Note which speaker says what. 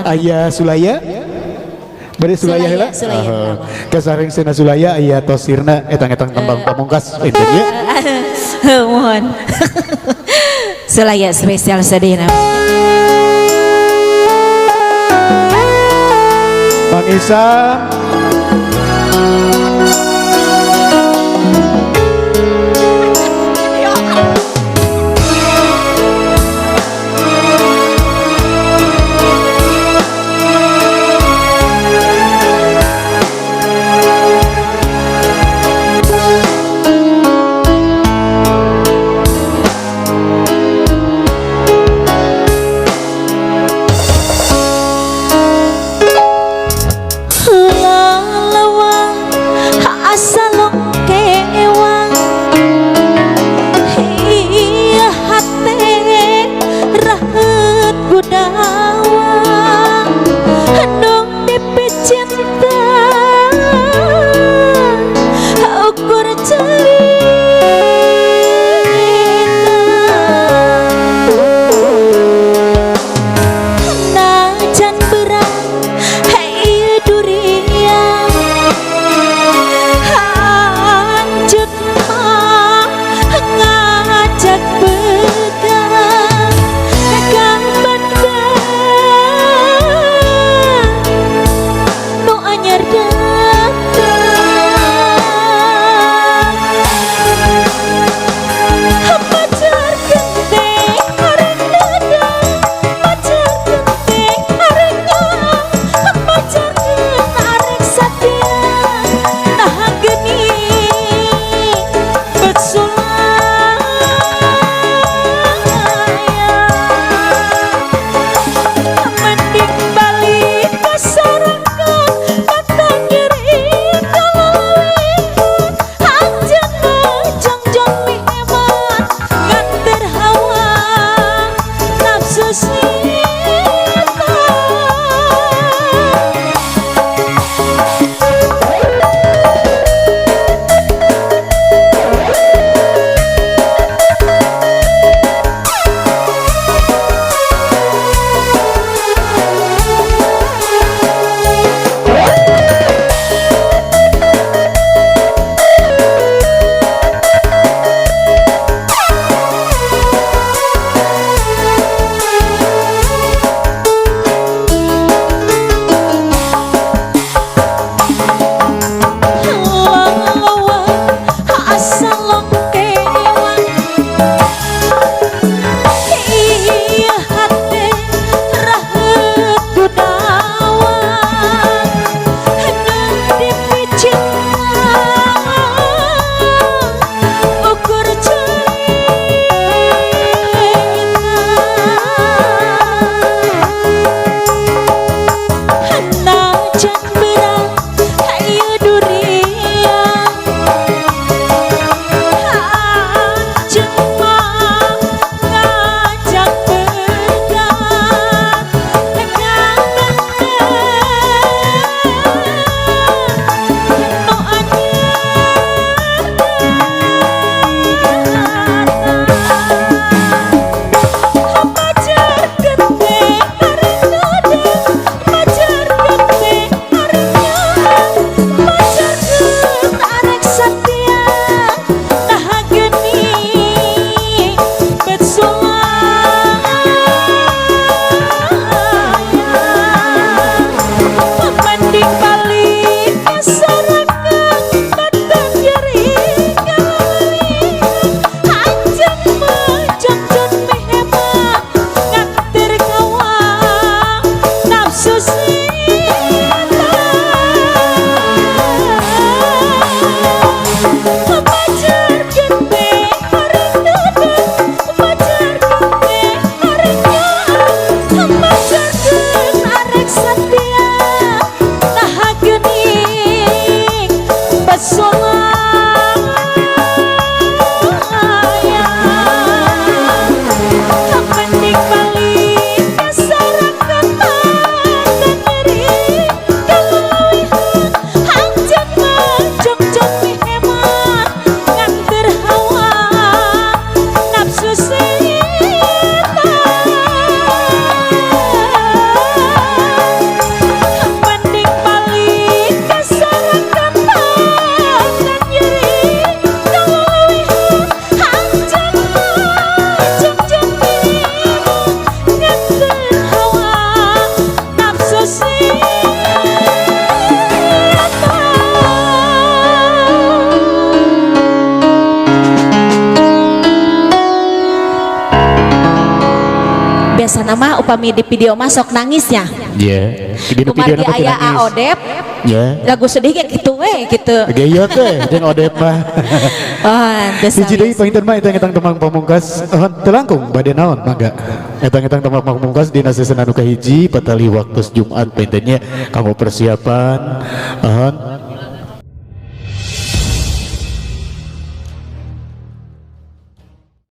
Speaker 1: Aya Sulaya. Bade Sulaya heula.
Speaker 2: Sulaya.
Speaker 1: Kasareng Sena Sulaya aya tosirna etang-etang tembang pamungkas enten nya.
Speaker 2: Mohon. Sulaya spesial sedihna.
Speaker 1: Bang Isa.
Speaker 2: mah upami di video mah sok nangisnya.
Speaker 1: Iya. Di video
Speaker 2: Kumargi
Speaker 1: napa
Speaker 2: aya
Speaker 1: nangis.
Speaker 2: Odep.
Speaker 1: Ya.
Speaker 2: Lagu sedih kayak gitu we gitu.
Speaker 1: Geyot teh jeung Odep mah.
Speaker 2: Oh, teu
Speaker 1: Hiji deui
Speaker 2: sawios.
Speaker 1: Panginten mah etang-etang tembang pamungkas. Oh, teu langkung bade naon, mangga. Etang-etang tembang pamungkas dina season anu kahiji patali waktu Jumat panginten nya kanggo persiapan. Ohon.